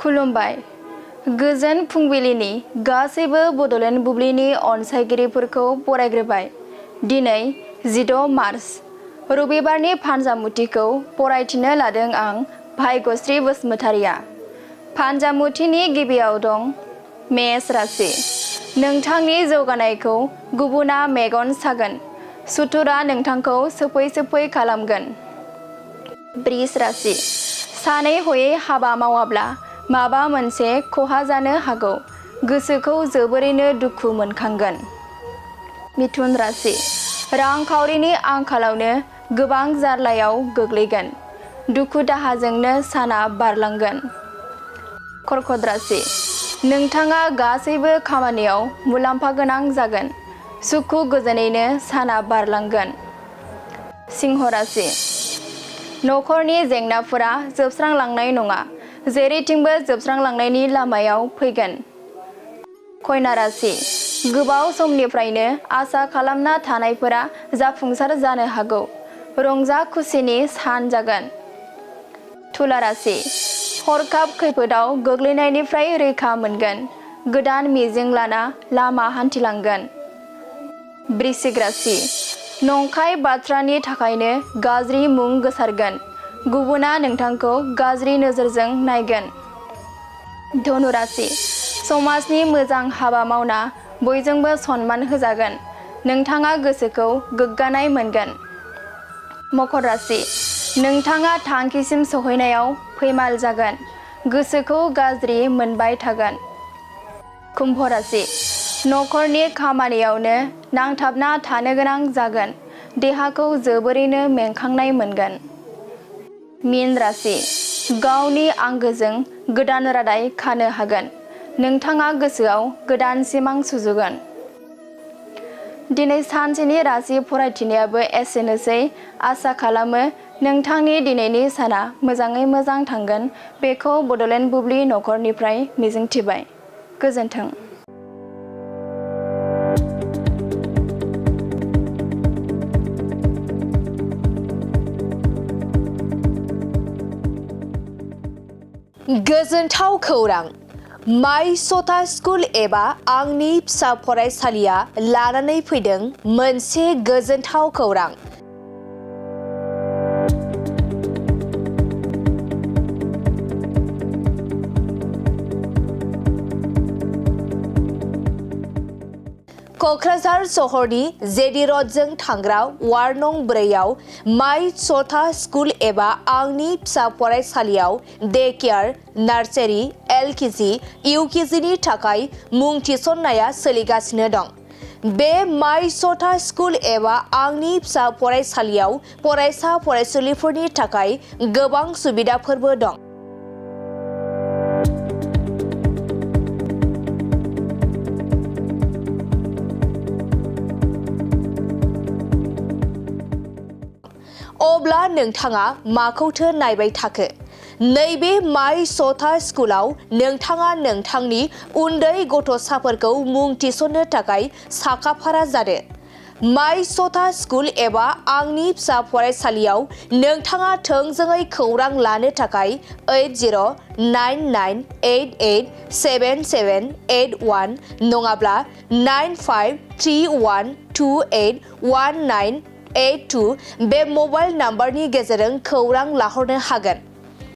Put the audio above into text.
खुलुमबाय। गोजोन फुंबिलिनि गासैबो बड'लेण्ड बुब्लिनि अनसायगिरिफोरखौ बरायग्रोबाय। दिनै 16 मार्च रबिबारनि फानजामुथिखौ फरायथिनो लादों आं भाग्यश्री बसुमतारिया। फानजामुथिनि गिबियाव दं मेष राशि। नोंथांनि जौगानायखौ गुबुना मेगन सागोन। सुथुरा नोंथांखौ सोफै खालामगोन। बृष राशि। सानै हयै हाबा मावाब्ला माबा मोनसे खहा जानो हागौ। गोसोखौ जोबोरैनो दुखु मोनखांगोन। मिथुन राशि। रांखावरिनि आंखालावनो गोबां जार्लायाव गोग्लैगोन। दुखु दाहाजोंनो साना बारलांगोन। कर्कट राशि। नोंथाङा गासैबो खामानियाव मुलाम्फा गोनां जागोन। सुखु गोजोनैनो साना बारलांगोन। सिंह राशि। नखरनि जेंनाफोरा जोबस्रांलांनाय नङा, जेरैथिंबो जोबस्रांलांनायनि लामायाव फैगोन। कन्या राशि। गोबाव समनिफ्रायनो आसा खालामना थानायफोरा जाफुंसार जानो हागौ। रंजा खुसिनि सान जागोन। तुला राशि। हरखाब खैफोदाव गोग्लैनायनिफ्राय रैखा मोनगोन। गोदान मिजिं लाना लामा हान्थिलांगोन। वृश्चिक राशि। नंखाय बाथ्रानि थाखायनो गाज्रि मुं गोसारगोन। गुबुना नोंथांखौ गाज्रि नोजोरजों नायगोन। धनु राशि। समाजनि मोजां हाबा मावना बयजोंबो सनमान होजागोन। नोंथाङा गोसोखौ गोग्गानाय मोनगोन। मकर राशि। नोंथाङा थांखिसिम सहैनायाव फैमाल जागोन। गोसोखौ गाज्रि मोनबाय थागोन। कुम्भ राशि। नखरनि खामानियावनो नांथाबना थानो गोनां जागोन। देहाखौ जोबोरैनो मेंखांनाय मोनगोन। मीन राशि। गावनि आंगोजों गोदान रादाय खानो हागोन। नोंथाङा गोसोआव गोदान सिमां सुजुगोन। दिनै सानसेनि राशि फरायथिनायाबो एसेनोसै। आसा खालामो नोंथांनि दिनैनि साना मोजाङै मोजां थांगोन। बेखौ बड'लेण्ड बुब्लि नखरनिफ्राय मिजिंथिबाय। गोजोन्थों। गोजोनथाव खौरां। माय सथा स्कुल एबा आंनि फिसा फरायसालिया लानानै फैदों मोनसे गोजोनथाव खौरां। क'क्राझार सहरनि जेडि र'डजों थांग्रा वार्ड नं 4 आव माय सथा स्कुल एबा आंनि फिसा फरायसालियाव डे केयार, नार्सारि, LKG, UKGनि थाखाय मुं थिसननाया सोलिगासिनो दं। बे माय सथा स्कुल एबा आंनि फिसा फरायसालियाव फरायसा फरायसुलिफोरनि थाखाय गोबां सुबिदाफोरबो दं। अब्ला नोंथाङा माखौथो नायबाय थाखो? नैबे माय सथा स्कुलाव नोंथाङा नोंथांनि उन्दै गथ'साफोरखौ मुं थिसननो थाखाय साखाफारा जादो। माय सथा स्कुल एबा आंनि फिसा फरायसालियाव नोंथाङा थोंजोङै खौरां लानो थाखाय 8099887781 नङाब्ला 9531281982 बे मबाइल नाम्बारनि गेजेरजों खौरां लाहरनो हागोन।